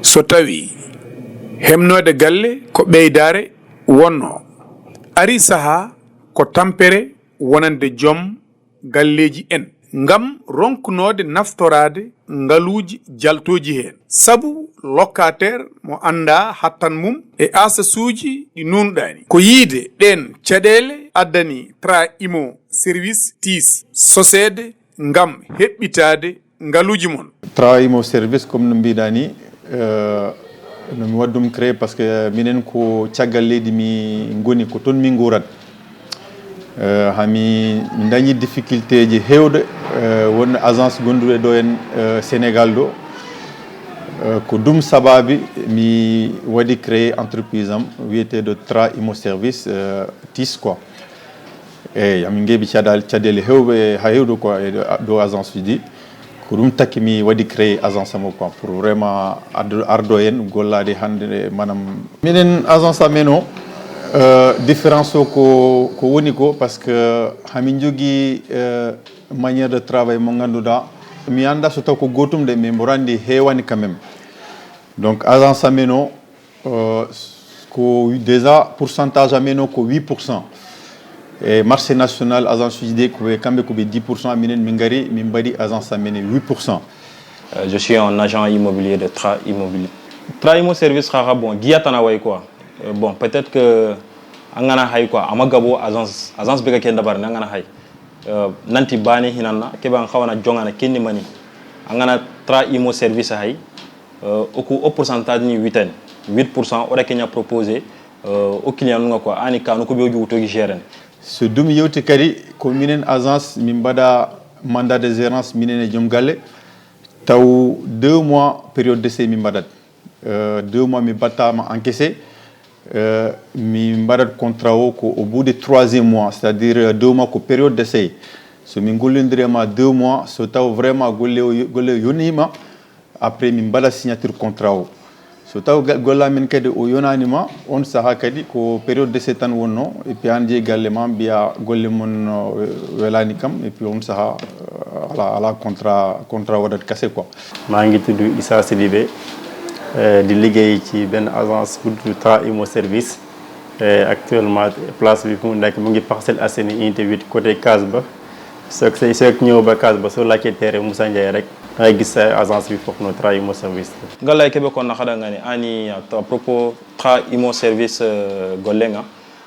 so tawi hemnode galle ko ɓeydare wonno ari saha ko tampere wonande joom galleji en ngam ronkunode naftorade ngaluji jaltoji hen sabu locataire mo anda hattan mum e asasuji ɗi nunɗani ko yiide ɗen caɗele addani tra imo service tis sosede ngam heɓɓitade ngaluji mon. Tra imo service comme no mbiɗani no mi waddum créé par ce que minen ko caggal leydi mi goni ko toon min gurat hami dañi difficulté ji hewde won agence gonduɗe ɗo en Sénégal ɗo ko ɗum sababi mi waɗi créé entreprise am wiyeteɗo Tra imo service tis quoi eyyi amin geeɓi caɗele hewɓe ha hewɗo quoi ɗo agence uji ko ɗum takki mi waɗi créé agence am quoi pour vraiment ardo en gollade hande manam minen agence amen o différence o ko woni ko parce que hamin jogui manière de travail mo ganduɗa mi anda so taw ko gotum de mais mbo randi hewani quand même donc agence amen o ko déjà pourcentage amen o ko 8%. Et marché national agence uji de koɓe kamɓe koɓe 10%, minen min gari min mbaɗi agence amen 8%. Je suis un agent immobilier de Tra Immobilier. Tra Immo service xaxa bon giyatana way quoi. Bon peut-être que angana hay quoi amagabo agence bega ken dabar angana hay nanti bani hinanna keba xawana jongana kenni mani angana Tra Immo service hay au pourcentage ni 8% ora kenya proposé au client nga quoi ani kanu ko be wuto gi gérer. So dum yewti kadi ko minen agence min mbaɗa mandat de gérance minen e joom galle taw 2 mois période d'essai min mbaɗat 2 mois mi battama encaissé mi mbaɗat contrat o ko au bout de 3e mois c'est à dire 2 mois ko période d'essai so min gollodirema 2 mois so taw vraiment golle yonima après min mbaɗa signature contrat o so taw gollamen kadi o yonanima on saha kadi ko période d'essai tan wonno et puis an jeeyi galle ma mbiya golle mon welani kam et puis on saha ala contrat waɗat kase quoi. maa ngi tudd Issa Sidibé di liggéey ci benn agence bu tudd Tra Immo service actuellement place bi fu mu nekk mu ngi Parcelles Assainies unité 8 côté Casba soo ñëw ba Casba soo laajtee terrain Moussa Ndiaye rek ay gis agence bi foofu no Tra Immo service ngalla kebe ko nakada ngani ani à propos Tra Immo service gollenga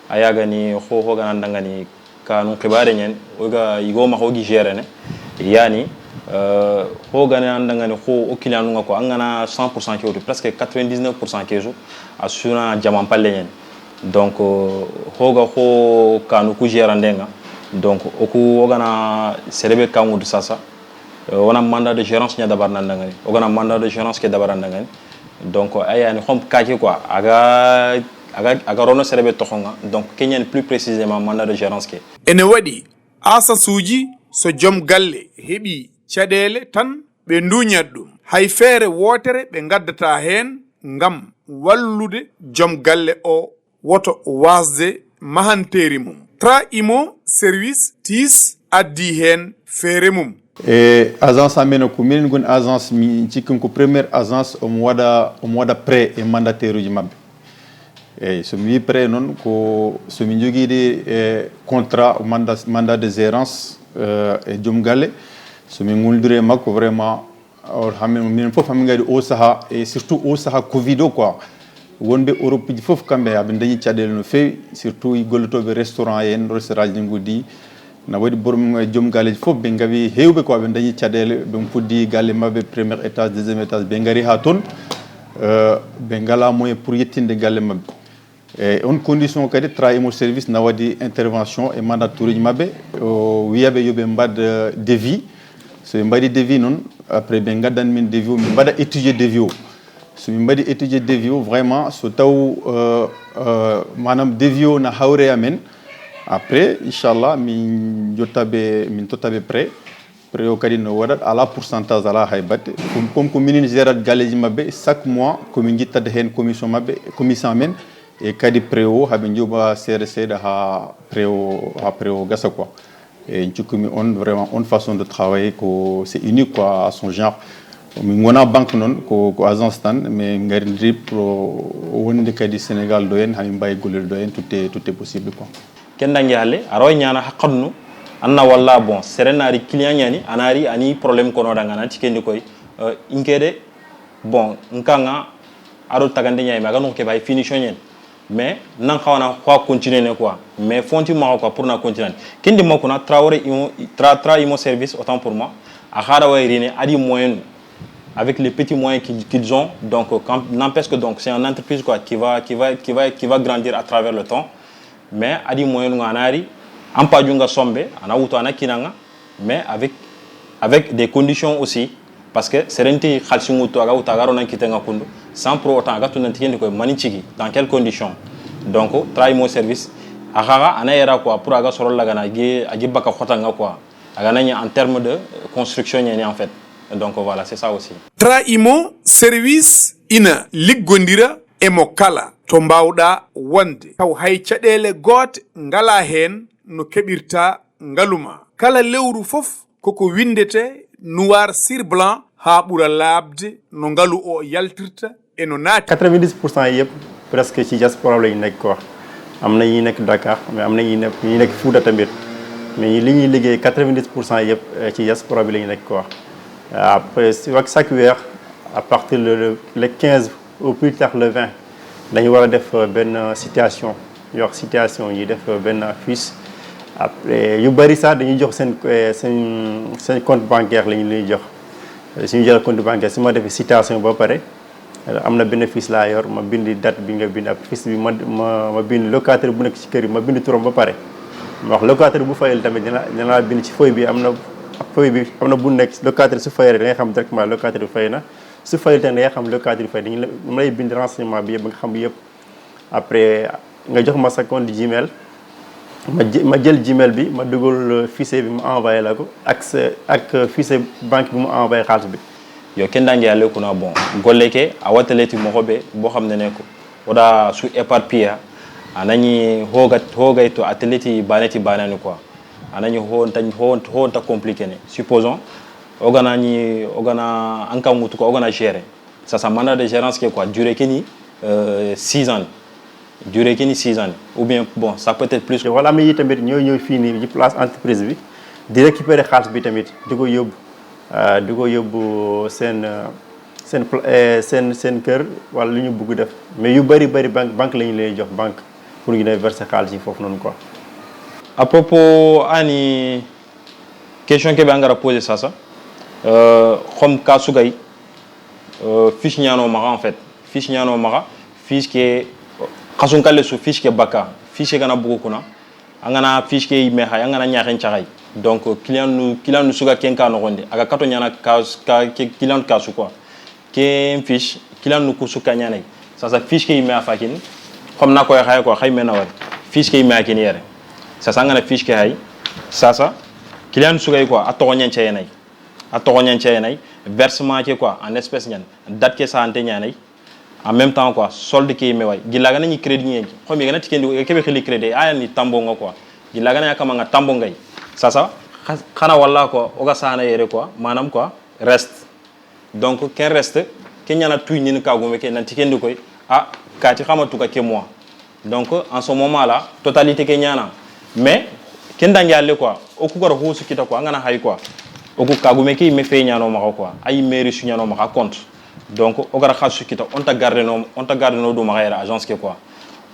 ayagani ho gananda ngani kanu kibare nyen oga yigo ma hogi gérer ne yani ho gananda ngani ho o client nga ko angana 100% ki presque 99% kejo assurant diamant palle nyen donc hoga ho kanu ku gérer ndenga donc oku ogana serebe kamudu sasa on a mandat de gérance nya dabar nandangani on a mandat de gérance ke dabar nandangani donc ayani xom kaake quoi aga rono serebe toxonga donc kenyen plus précisément mandat de gérance ke ene wadi asasuji so jom galle hebi caɗele tan ɓe duñat ɗum hay feere wotere ɓe gaddata hen ngam wallude jom galle o woto wasde mahanteri mum. Tra Immo service tis addi hen feere mum. E agence amen ko minen gon agence mi cikkin ko première agence omo waɗa prêt e mandataire uji mabɓe eyyi somi wi prêt noon ko somi joguiɗe contrat mandat de gérance e joom galle somi gollidiri e makko vraiment minen foof hamin gadi o saaha et surtout o saaha covid o quoi wonɓe Europe ji foof kamɓe aɓe dañi caɗele no fewi surtout gollotoɓe restaurant en restaurant ji goddi na waɗi borom e joom galleji fof ɓe gawi hewɓe ko ɓe dañi caɗele ɓe puddi galle mabɓe premier étage deuxième étage ɓe gari ha toon ɓe ngala moyen pour yettinde galle mabɓe e on condition kadi Tra Immo service na waɗi intervention e mandature uji mabɓe o wiyaɓe yoɓe mbad devis so ɓe mbaɗi devis noon après ɓe gaddan min devis o min mbaɗa étudier devis o so min mbaɗi étudier devis o vraiment so taw manam devis o na hawre amen après inchallah min tottaɓe prêt o kadi no waɗat ala pourcentage ala hay batte comme ko minin gérat galleji mabɓe chaque mois komin guittade hen commission men e kadi prêt o haɓe jooɓa seeɗa ha prêt o gasa quoi e cikkumi on vraiment on façon de travailler ko c'est unique quoi à son genre min wona banque noon ko agence tan mais gariri pour wonde kadi Sénégal ɗo en hamin mbawi gollirde ɗo en tout est possible quoi kendangi halle aroy ñana haqqadnu anna walla bon serenari client ñani anari ani problème kono danga nan tikendi koy inkede bon nkanga aro tagande ñay maga non ke bay finition ñen mais nan xawana quoi continuer ne quoi mais fonti ma quoi pour na continuer kendi mako na Traoré imo service autant pour moi a khara wayrine adi moyen avec les petits moyens qu'ils ont donc n'empêche que donc c'est une entreprise quoi qui va grandir à travers le temps mais adi moyen nganari ampa junga sombe ana wuto ana kinanga mais avec des conditions aussi parce que serenté khalsingu to aga wuta garo nan kitenga kundu sans pour autant aga tunan tikendi ko manichigi dans quelles conditions donc travail mon service agaga ana era quoi pour aga soro laga na agi baka khotanga quoi aga nanya en termes de construction ñeni en fait donc voilà c'est ça aussi Traimo service ina liggondira e mo kala to mbawɗa wonde taw hay caɗele goote ngala hen no keɓirta ngaluma kala lewru fof koko windete noir sur blanc ha ɓura labde no ngalu o yaltirta e no naati 90% yëpp presque ci diaspora lañu nekk quoi am na ñi nekk Dakar mais am na ñi nekk Fouta tamit mais li ñuy liggéey 90% yëpp ci diaspora bi lañu nekk quoi après chaque weer à partir le 15 au plus tard le 20 dañu war a def benn situation ñu wax situation yi def benn fiche après yu bëri sax dañuy jox seen compte bancaire la ñu lay jox suñu jël compte bancaire su ma defee citation ba pare am na bénéfice laa yor ma bind date bi nga bind ak fiche bi ma bind locataire bu nekk ci kër yi ma bind turam ba pare ma wax locataire bu fayal tamit dina bind ci feuille bi am na bu nekk locataire su fayal da ngay xam directement locataire bi fay na su fayal tamit da ngay xam locataire bi fay dañu lay bind renseignement bi yëpp nga xam yëpp après nga jox ma sa compte Gmail ma jël Gmail bi ma dugal fichier bi ma envoyé la ko ak fichier banque bi mu envoyé xaalis bi yo kendangi ale kuna bon golleke a wataleti mohobe bo xamne ne ko oda su éparpilla anani hogay to ateleti banani quoi anani ho ta compliqué ne supposons ogana anka mutu ko ogana gérer ça mandat de gérance qui quoi durer keni 6 ans durée qui ni 6 ans ou bien bon ça peut être plus voilà mais yi tamit ñoy fini ci place entreprise bi di récupérer xaalis bi tamit diko yóbbu seen kër wala lu ñu bëgg def mais yu bari banque lañu lay jox banque pour ñu verser xaalis yi foofu noonu quoi à propos ani question que bangara poser ça comme ka sugay fiche ñano mara en fait fiche ñano mara fiche qui khasun kalle su fiche ke baka fiche gana bugu kuna angana fiche ke me ha angana nyaaren charay donc client nu suga kenka no gonde aga kato nyana ka client ka su quoi ke fiche client nu ku suka nyana ça fiche ke me afakin comme na ko xay ko xay me na war fiche ke me akin yere ça ngana fiche ke hay ça client suga quoi ato nyen nay versement ke quoi en espèce nyen date ke sa ante nyanay en même temps quoi solde ki me way gilaga ni crédit ni xomi gana tikendi kebe xeli crédit aya ni tambo nga quoi gilaga na kama nga tambo ngay ça xana walla ko oga sana yere quoi manam quoi reste donc ken reste kenyana tuy ni ka gome ke nan tikendi koy kati xamatu ka ke moi donc en ce moment là totalité kenyana mais ken dangi alle quoi o ku garo hosu kita quoi ngana hay quoi o ku ka gome ke me fe nyano ma quoi ay mairie su nyano ma compte donc o gara khasu kita on ta garder no do ma agence ke quoi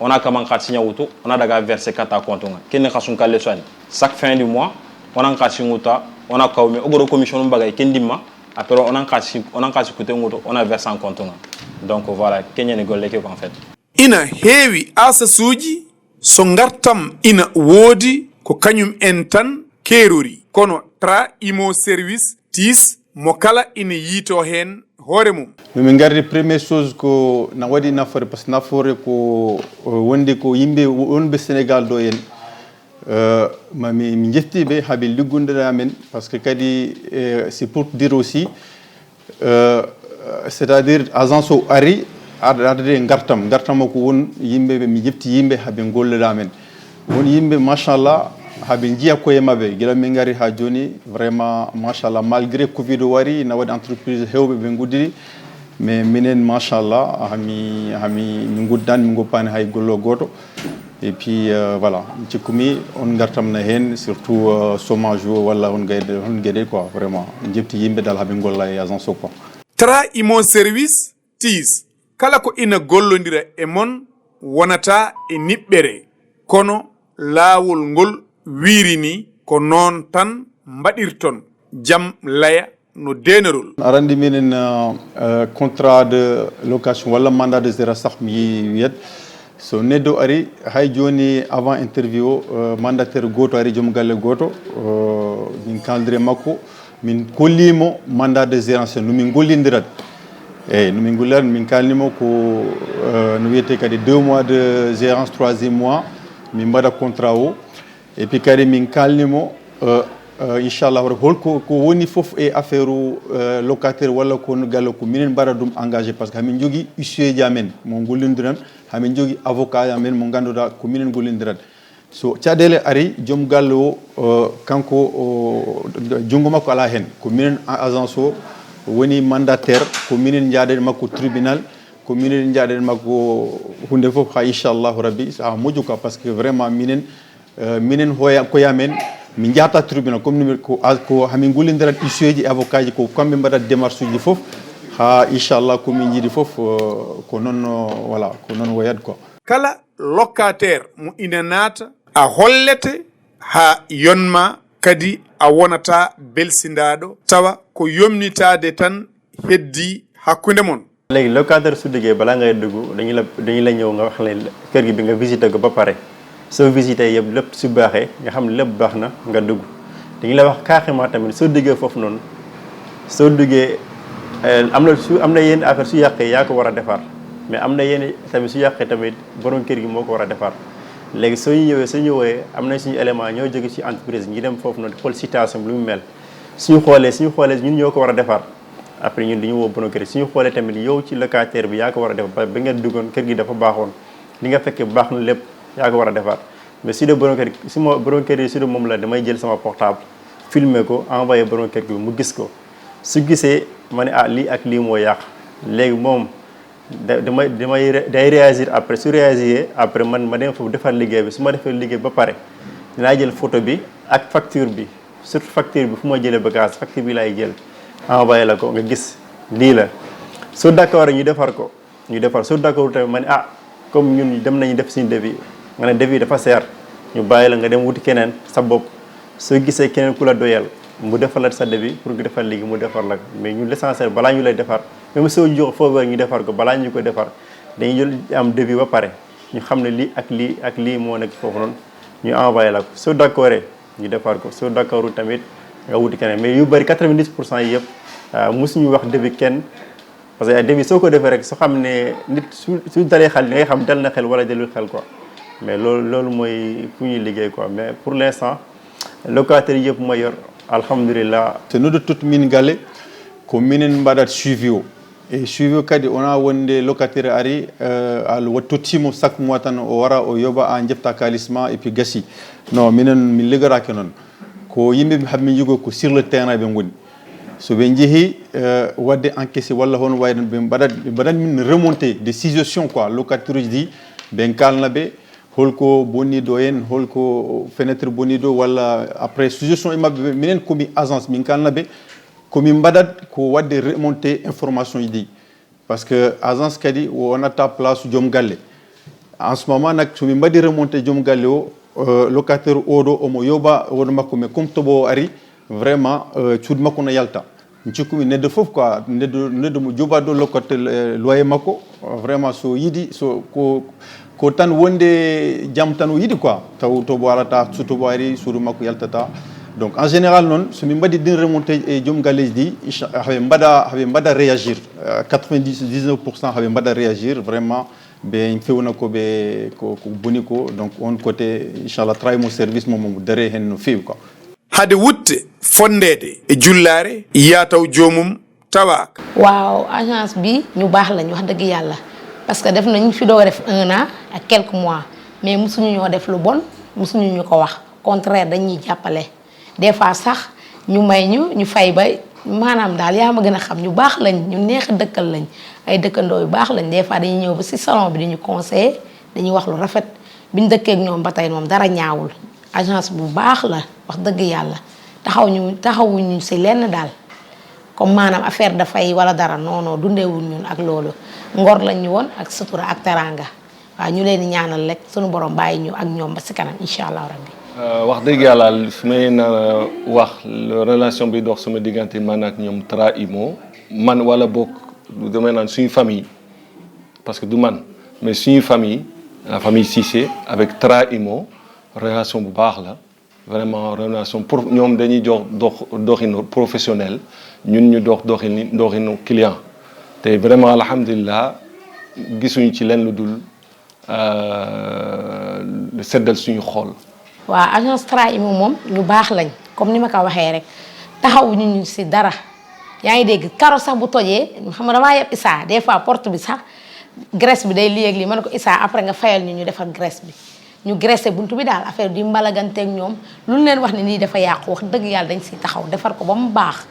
on a comment khatsi wuto on a daga verser kata compte nga ken khasun kalle soani chaque fin du mois on a khatsi nguta on a kawme o goro commission bagay ken dimma après on a khatsi kuté nguto on a versé en compte nga donc voilà kenya ne golle ke en fait ina heewi asasuji so ngartam ina woodi ko kañum en tan kerori kono Traimo service tis mo kala ina yito hen hoore mum min gardi première chose ko na waɗi nafoore par ce que nafoore ko wonde ko yimɓe wonɓe Sénégal ɗo en mi jeftiɓe haaɓe liggondira men par ce que kadi c'est pour dire aussi c'est à dire agence o ari ardade gartam o ko won yimɓeɓe mi jefti yimɓe haaɓe gollira men won yimɓe machallah haɓe jiya koye maɓɓe gila min gari ha joni vraiment machallah malgré covid wari na waɗi entreprise hewɓe ɓe guddiri mais minen machallah mi guddani mi goppani hay gollo goto et puis voilà cikkumi on gartamna hen surtout chômage o walla on gueɗe quoi vraiment jefti yimɓe dal haɓe golla e agence o quoi Tra Imo Service tis kala ko ina gollodira e mon wonata e niɓɓere kono laawol ngol wirini ko noon tan mbaɗirton jam laya no denerol arandi minen contrat de location walla mandat de gérance sah mi wiyat so neddo ari hay joni avant interview o mandataire goto ari joom galle goto min kaldire makko min kollimo mandat de gérance no min gollidirat eyyi no min gollirat min kalnimo ko no wiyete kadi 2 mois de gérance 3e mois min mbaɗa contrat o et puis kadi min kalnimo inchallah holko ko woni fof e affaire locataire walla ko galle ko minen mbaɗa ɗum engagé par ce que hamin jogui huissier ji amen mo gollidiran hamin jogui avocat amen mo ganduɗa ko minen gollidirat so caɗele ari joom galle o kanko junggo makko ala hen ko minen agence o woni mandataire ko minen jaaɗen makko tribunal ko minen jaaɗen makko hunde fof ha inchallahu rabbi sa moƴƴu quoi par ce que vraiment minen koyamen min jahata tribunal comme ko hamin gollidirat huissier ji avocat ji ko kamɓe mbaɗat démarche uji fof ha inchallah komin jiiɗi fof ko noon voilà ko noon woyat quoi kala locataire mo ina naata a hollete ha yonma kadi a wonata belsindaɗo tawa ko yomnitade tan heddi hakkude mon léegi locataire su duggee balaa ngay dugg dañu la ñëw nga wax leen kër gi bi nga visité ko ba pare soo visité yëpp lépp su baaxee nga xam ne lépp baax na nga dugg dañu la wax carrément tamit soo duggee foofu noonu soo duggee am na yenn affaire su yàqee yaa ko war a defar mais am na yenn tamit su yàqee tamit borom kër gi moo ko war a defar léegi soo ñëwee am nañ suñu élément ñoo jóge ci entreprise ñi dem foofu noonu xool situation bi lu mu mel suñu xoolee ñun ñoo ko war a defar après ñun dañu woo borom kër gi suñu xoolee tamit yow ci locataire bi yaa ko war a defar ba ngeen duggoon kër gi dafa baaxoon li nga fekkee baax na lépp yaa ko war a defar mais su dee borom kër gi borom kër gi su dee moom la damay jël sama portable filmer ko envoyé borom kër gi mu gis ko su gisee ma ne lii ak lii moo yàq léegi moom day réagir après su réagir après man ma dem foofu defar liggéey bi su ma defee liggéey ba pare dinaa jël photo bi ak facture bi surtout facture bi fu ma jëlee bagage facture bi laay jël envoyé la ko nga gis lii la su d'accord ñu defar ko su d'accord tamit ma ne comme ñun dem nañu def suñu devis nga ne devis dafa seer ñu bàyyi la nga dem wuti keneen sa bopp soo gisee keneen ku la doyal mu defar la sa devis pour nga defar léegi mu defar la mais ñu l'essentiel balaa ñu lay defar même soo jox foofu ñu defar ko balaa ñu ko defar dañuy jël am devis ba pare ñu xam ne lii ak lii moo nekk foofu noonu ñu envoyé la ko soo d'accordé ñu defar ko soo d'accordul tamit nga wuti keneen mais yu bëri 90% yi yëpp mosuñu wax devis kenn parce que devis soo ko defee rek soo xam ne nit su dalee xel ngay xam dal na xel wala dalul xel quoi mais loolu mooy fu ñuy liggéey quoi mais pour l'instant locataire yëpp ma yor alhamdulillah so nodo tout min galle ko minen mbaɗat suivi o e suivi o kadi wona wonde locataire ari al wattotimo chaque mois tan o wara o yoɓa a jefta kalisma et puis gassi non minen min liggarake noon ko yimɓe haɓe jogo ko sur le terrain ɓe goni so ɓe jeehi wadde encaissé walla hono wayno ɓe mbaɗat min remonté des situations quoi locataire uji ɗi ɓen kalna ɓe holko bonniɗo en holko fenêtre bonniɗo walla après suggestion e mabɓe minen komi agence min kalna ɓe komin mbaɗat ko wadde remonté information ji ɗi par ce que agence kadi wonata place joom galle en ce moment nak somin mbaɗi remonté joom galle o locataire oɗo omo yoɓa wono makko mais comme toɓo ari vraiment cuuɗi makko no yalta cikkumi neddo fof quoi neddo mo joɓaɗo locataire loyer makko vraiment so yiiɗi ko tan wonde jaam tan o yiɗi quoi taw toɓo arata so toɓo ari suudu makko yaltata donc en général noon somin mbaɗi ɗin remonté e joom galleji ɗi haɓe mbaɗa réagir 99% haɓe mbaɗa réagir vraiment ɓe fewna koɓe ko boni ko donc on côté inchallah travail mo service momo dare hen no fewi quoi hade wutte fondede e jullare yataw jomum tawaka waaw agence bi ñu baax lañ wax dëgg yàlla parce que def nañ fi doog a def 1 an ak quelques mois mais musuñu ñoo def lu bon musuñu ñu ko wax contraire dañuy jàppale des fois sax ñu may ñu fay ba maanaam daal yaa ma gën a xam ñu baax lañ ñu neex a dëkkal lañ ay dëkkandoo yu baax lañ des fois dañuy ñëw ba si salon bi dañu conseiller dañuy wax lu rafet biñ dëkkee ak ñoom ba tey moom dara ñaawul agence bu baax la wax dëgg yàlla taxawuñu si lenn daal comme maanaam affaire dafay wala dara non non dundeewuñ ñun ak loolu ngor lañ ñu woon ak sutura ak teranga waaw ñu leen di ñaanal rek sunu borom bàyyi ñu ak ñoom ba si kanam incha allah rabbi. wax dëgg yàlla su may na wax relation bi dox sama diggante man ak ñoom Tra Imo man wala bokk damay naan suñu famille parce que du man mais suñu famille la famille Cissé avec Tra Imo relation bu baax la vraiment relation pour ñoom dañuy doxinu professionnel ñun ñu doxinu client te vraiment alhamdulilah gisuñu ci leen lu dul seddal suñu xool. waaw agence Tra Imo moom ñu baax lañ comme ni ma ko waxee rek taxawuñu ñu si dara yaa ngi dégg karo sax bu tojee xam nga damaa yeb Issa des fois porte bi sax graisse bi day lii ak lii ma ne ko Issa après nga fayal ñu defar graisse bi ñu graissé buntu bi daal affaire di mbalaganteeg ñoom lu leen wax ne nii dafa yàqu wax dëgg yàlla dañ siy taxaw defar ko ba mu baax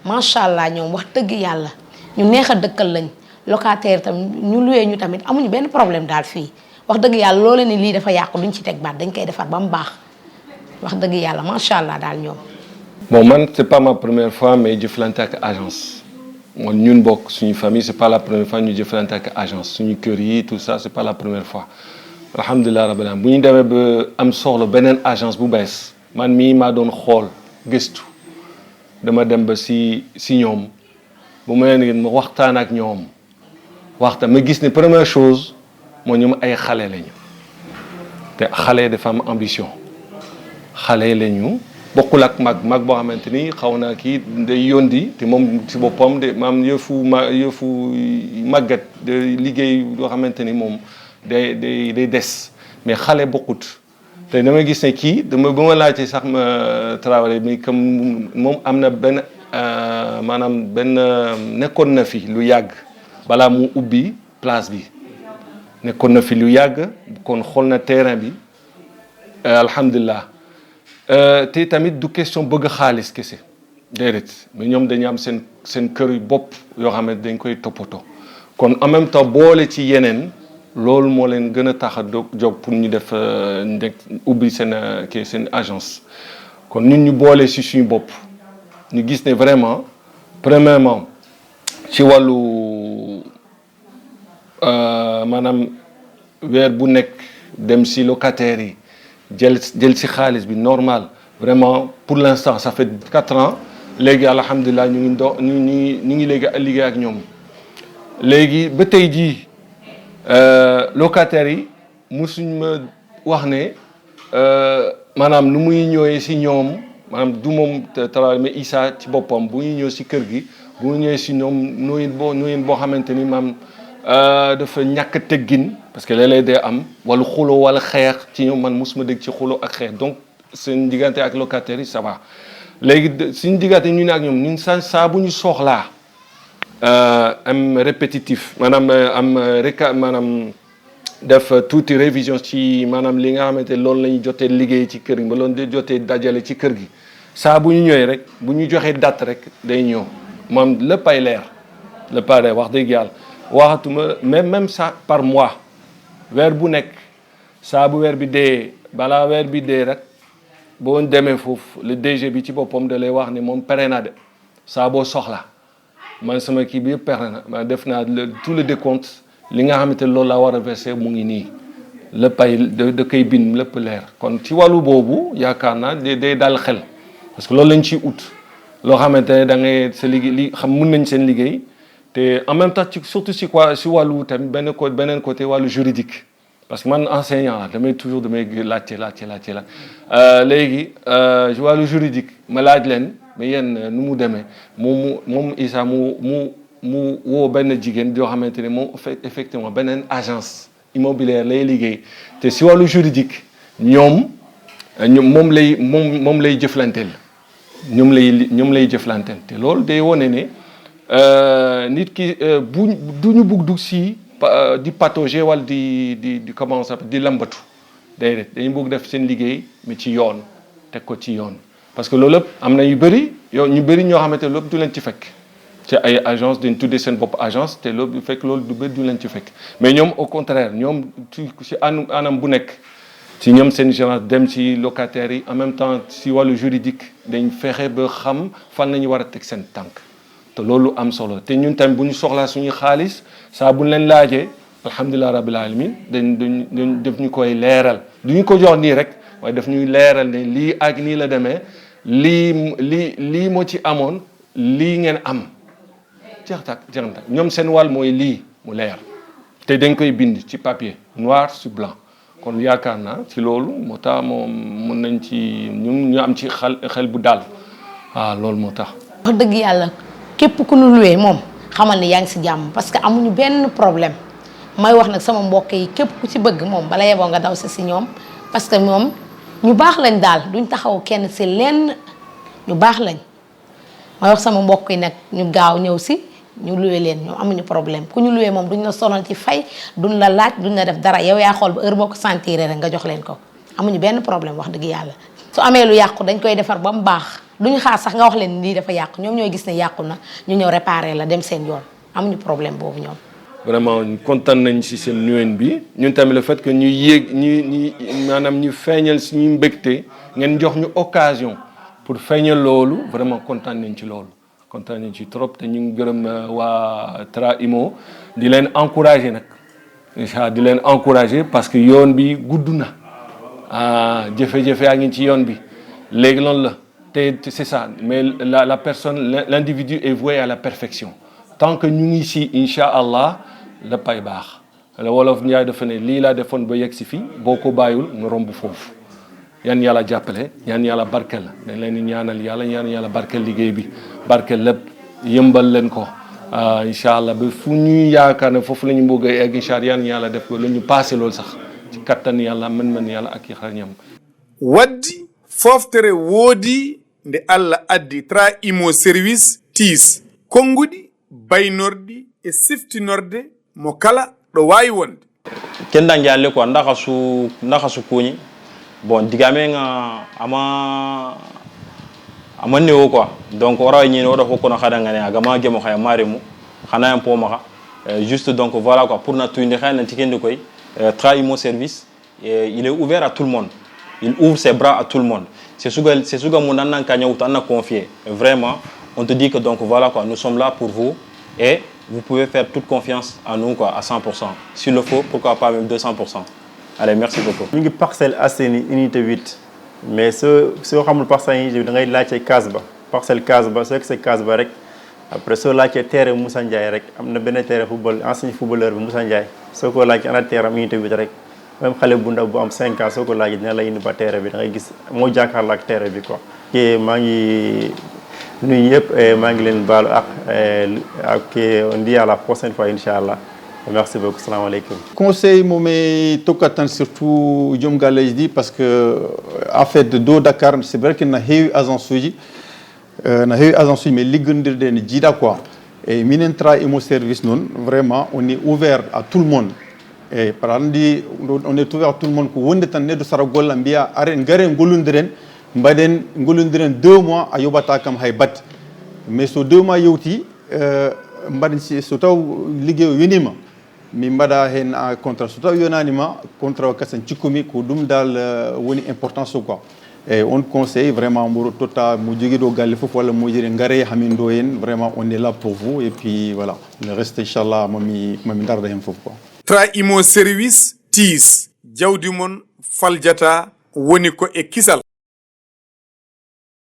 macha allah ñoom wax dëgg yàlla ñu neex a dëkkal lañ locataire tam ñu luwee ñu tamit amuñu benn problème daal fii. wax dëgg yàlla loolu ni lii dafa yàqu duñ ci teg baat dañ koy defar ba mu baax wax dëgg yàlla macha allah daal ñoom. bon man c'est pas ma première fois mais jëflante ak agence man ñun bokk suñu famille c'est pas la première fois ñu jëflante ak agence suñu kër yi tout ça c'est pas la première fois. alhamdulilah rabbil alamin bu ñu demee ba am soxla beneen agence bu bees man mii maa doon xool gëstu dama dem ba si ñoom bu ma leen ma waxtaan ak ñoom waxtaan ma gis ne première chose. moo ñoom ay xale lañu te xale dafa am ambition xale lañu bokkul ak mag boo xamante ni xaw naa kii day yondi te moom si boppam de maam yëfu màggat de liggéey yoo xamante ni moom day des mais xale bokkut te dama gis ne kii ba ma laajte sax ma travailler mais comme moom am na benn maanaam nekkoon na fi lu yàgg balaa mu ubbi place bi nekkoon na fi lu yàgg kon xool na terrain bi alhamdulilah te tamit du question bëgg xaalis kese déedéet mais ñoom dañu am seen kër yu bopp yoo xam ne dañ koy toppatoo kon en même temps boole ci yeneen loolu moo leen gën a tax a jóg pour ñu def ubbi seen agence kon ñun ñu boole si suñu bopp ñu gis ne vraiment premièrement ci wàllu maanaam weer bu nekk dem si locataires yi jël si xaalis bi normal vraiment pour l'instant ça fait 4 ans léegi alhamdulilah ñu ngi léegi liggéey ak ñoom léegi ba tey jii locataires yi musuñ ma wax ne maanaam nu muy ñëwee si ñoom maanaam du moom travail mais Issa ci boppam bu ñuy ñëw si kër gi bu ñu ñëwee si ñoom nuyin boo xamante ni maam dafa ñàkk teggin parce que léeg-léeg day am wala xuloo wala xeex ci ñoom man mosuma dégg ci xuloo ak xeex donc seen diggante ak locataires yi ça va léegi suñu diggante ñu ne ak ñoom ñun saa bu ñu soxlaa am répétitif maanaam def tuuti révision ci maanaam li nga xamante loolu la ñuy jotee liggéey ci kër gi ba loolu di jotee dajale ci kër gi saa bu ñu ñëwee rek bu ñu joxee date rek day ñëw moom lépp ay leer wax dëgg yàlla waxatuma même ça par mois weer bu nekk saa bu weer bi dee balaa weer bi dee rek boo demee foofu le DG bi ci boppam da lay wax ne moom pare na de saa boo soxla man sama kii bi yëpp pare na ma def naa tout le décompte li nga xamante loolu laa war a verser mu ngi nii lépp ay da koy bind lépp leer kon ci wàllu boobu yaakaar naa day dal xel parce que loolu lañ ciy ut loo xamante ne da ngay sa liggéey li xam mën nañ seen liggéey te en même temps surtout si wàllu tamit beneen côté wàllu juridique parce que man enseignant la damay laajte léegi wàllu juridique ma laaj leen mais yéen nu mu demee moom Issa mu woo benn jigéen yoo xamante ne moom effectivement beneen agence immobilière lay liggéey te si wàllu juridique moom lay jëflanteel ñoom lay jëflanteel te loolu day wone ne nit ki du ñu bugg si di patauger wala di comment ça di lambatu déedéet dañu bugg def seen liggéey mais ci yoon teg ko ci yoon parce que loolu lépp am na yu bëri ñu bëri ñoo xamante ne lépp du leen ci fekk ci ay agence dañ tuddee seen bopp agence te loolu bu fekk loolu du bëri du leen ci fekk mais ñoom au contraire ñoom ci anam bu nekk ci ñoom seen gérance dem ci locataires yi en même temps ci wàllu juridique dañ fexe ba xam fan la ñu war a teg seen tànk te loolu am solo te ñun tamit bu ñu soxlaa suñuy xaalis saa bu ñu leen laajee alhamdulilah rabbil alamin dañ def ñu koy leeral du ñu ko jox nii rek waaye daf ñuy leeral ne lii ak nii la demee lii moo ci amoon lii ngeen am jeex tak ñoom seen wàll mooy lii mu leer te dañ koy bind ci papier noir sur blanc kon yaakaar naa ci loolu moo tax moom mën nañ ci ñu am ci xel bu daal waaw loolu moo tax. wax dëgg yàlla képp ku nu luwee moom xamal ni yaa ngi si jàmm parce que amuñu benn problème may wax nag sama mbokk yi képp ku ci bëgg moom bala yeboo nga daw si ñoom parce que moom ñu baax lañ daal duñ taxaw kenn si lenn ñu baax lañ may wax sama mbokk yi nag ñu gaaw ñëw si ñu luwee leen ñoom amuñu problème ku ñu luwee moom duñ la sonal ci fay duñ la laaj duñ la def dara yow yaa xool ba heure boo ko sentir rek nga jox leen ko amuñu benn problème wax dëgg yàlla. su amee lu yàqu dañ koy defar ba mu baax duñu xaar sax nga wax leen lii dafa yàqu ñoom ñooy gis ne yàqu na ñu ñëw réparer la dem seen yoon amuñu problème boobu ñoom. vraiment kontaan nañ ci seen nuween bi ñun tamit le fait que ñu yéeg ñu maanaam ñu feeñal suñu mbégte ngeen jox ñu occasion pour feeñal loolu vraiment kontaan nañ ci loolu. kontaan nañ ci trop te ñu ngi gërëm waa Tra Imo di leen encourager nag incha di leen encourager parce que yoon bi gudd na jafe-jafe yaa ngi ci yoon bi léegi loolu la te c'est ça mais la personne l'individu est voué à la perfection tant que ñu ngi ci incha allah la pay baax la wolof Njaay dafa ne lii laa defoon ba yegg si fii boo ko bàyyul nga romb foofu yan yàlla jàppale yan yàlla barkeel dañ leen di ñaanal yàlla yan yàlla barkeel liggéey bi barkeel lépp yëmbal leen ko incha allah ba fu ñuy yaakaar ne foofu la ñu bëgg a egg incha allah yan yàlla def ko la ñu passé loolu sax ci kattan yàlla mën yàlla ak xarañam waddi foftere woodi nde Allah addi Tra Imo service tiis konngudi baynordi e siftinorde mo kala ɗo wawi wonde kenda njalle ko ndaka su kuñi bon digame nga ama newo quoi donc ora ñini oda hokkono khada ngane agama gemo khaya maremu khana en poma juste donc voilà quoi pour na tuinde khana tikende koy Tra Imo service il est ouvert à tout le monde il ouvre ses bras à tout le monde c'est suga mon nan ka nyawta na confier vraiment on te dit que donc voilà quoi nous sommes là pour vous et vous pouvez faire toute confiance en nous quoi à 100%. S'il le faut, pourquoi pas même 200%. Allez, merci beaucoup. Ñu ngi Parcelles Assainies unité 8 mais soo xamul Parcelles Assainies da ngay laajte case ba parcelle case ba soo gisee case ba rek après soo laajtee terrain Moussa Ndiaye rek am na benn terrain football ancien footballeur bi Moussa Ndiaye soo ko laajtee ana terrain unité 8 rek même xale bu ndaw bu am 5 ans soo ko laajee dina la indi ba terrain bi da ngay gis moo jàkkaarloo ak terrain bi quoi. maa ngi nuyu ñëpp maa ngi leen baalu ak on dit à la prochaine fois inchallah merci beaucoup salaam aleykum. conseil moom tokkatan surtout joom galleji ɗi par ce que en fait do Dakar c'est vrai que na heewi agence uji mais liggondirde ne jiiɗa quoi et minen Tra Imo service noon vraiment on est ouvert à tout le monde et par andi on est ouvert à tout le monde ko wonde tan neɗɗo sara golla mbiya aren garen gollodiren mbaɗen gollodiren 2 mois a yoɓata kam hay batte mais so 2 mois yewti mbaɗen so taw ligguey o yonima mi mbaɗa hen contrat so taw yonanima contrat o kasan cikkumi ko ɗum dal woni importance o quoi eyyi on conseille vraiment mboɗo totta mo joguiɗo galle foof walla moƴire gaare hamin ɗo hen vraiment on est là pour vous et puis voilà le reste inchallah mami darda hen foof quoi. Tra Imo service tiis jawdi mon faljata woni ko e kisal